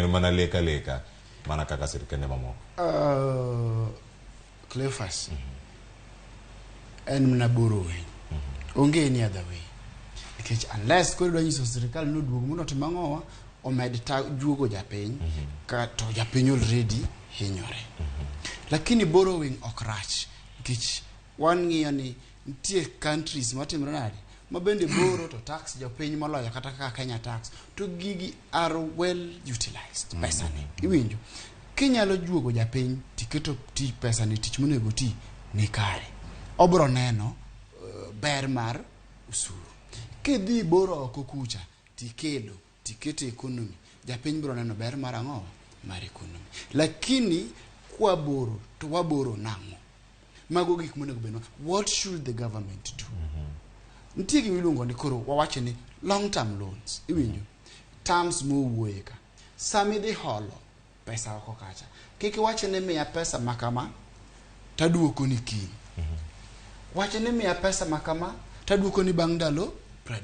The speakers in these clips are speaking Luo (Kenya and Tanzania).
En mana lek aleka mana kaka sirkende mamoko. Cleophas, en mana borrowing. Onge any other way. Nikech unless koro idwa nyiso sirikal ni oduog mondo otim ang'owa, omed ta juogo japiny, ka to japiny already hinyore. Lakini borrowing ok rach nikech wan ng'iyo ni nitie countries matimre nade ma bende borrow to tax jopiny moloyo kata kaka Kenya tax to gigi are well utilized pesa ni iwinjo kinyalo juogo japiny tiketo ti pesa ni tich monego ti ni kare obro neno ber mar osuru kidhi borrow oko kucha tikelo tikete economy japiny bro neno ber mar ang'o mar economy lakini kwa borrow to waborrow nang'o mago gik monego bed what should the government do nitie gima iluongo ni koro wawacho ni long term loans iwinjo terms mowuoye ka sama idhi holo pesa oko kacha kik iwach ni miya pesa makama taduoko ni kiny wach ni miya pesa makama taduoko ni bang' ndalo 30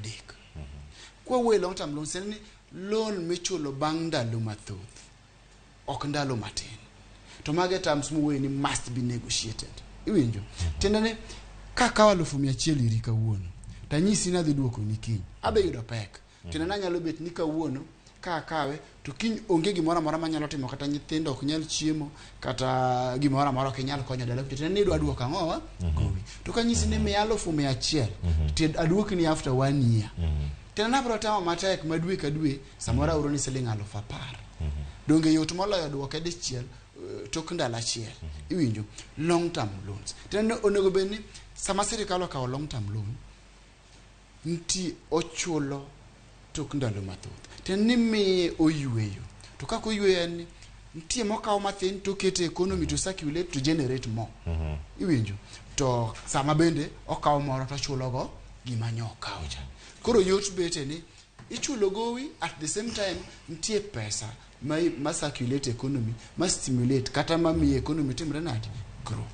kwawuoyo e long term loans en ni loan michulo bang' ndalo mathoth ok ndalo matin to mage terms mowuoye ni must be negotiated iwinjo tiende ni kakawo 100,000 iri kawuono tanyisi ni adhi duoko ni kiny adhi yudo pek tiende ni anyalo bet ni kawuono ka akawe to kiny onge gimoro amora manyalo timo kata nyithindo ok nyal chiemo kata gimoro amora ok inyal konyo dala kucha tiende ni idwa duoko ang'owa gowi to kanyisi ni miya 100,000 to aduokni after one year tiende ni abiro temo matek ma dwe ka dwe samoro aoro ni siling 10,000 donge yot moloyo duoke dichiel tok ndalo achiel iwinjo long term loans tiende ni onego bed ni sama sirikal okawo long term loan nitie ochulo tok ndalo mathoth tiende ni miye oyweyo to kaka oyweyo en ni nitie mokawo mathin to oketo e economy to circulate to generate more iwinjo to sama bende okawo moro to ochulogo gima nyo okawo cha koro yot bete ni ichulo gowi at the same time nitie pesa ma circulate economy ma stimulate kata ma miyo economy timre nade grow.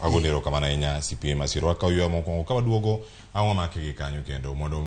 Agoni erokamano ahinya CPA Masiro. Wakaw ywa mokwongo ka waduogo ang'o make gi kanyo kendo mondo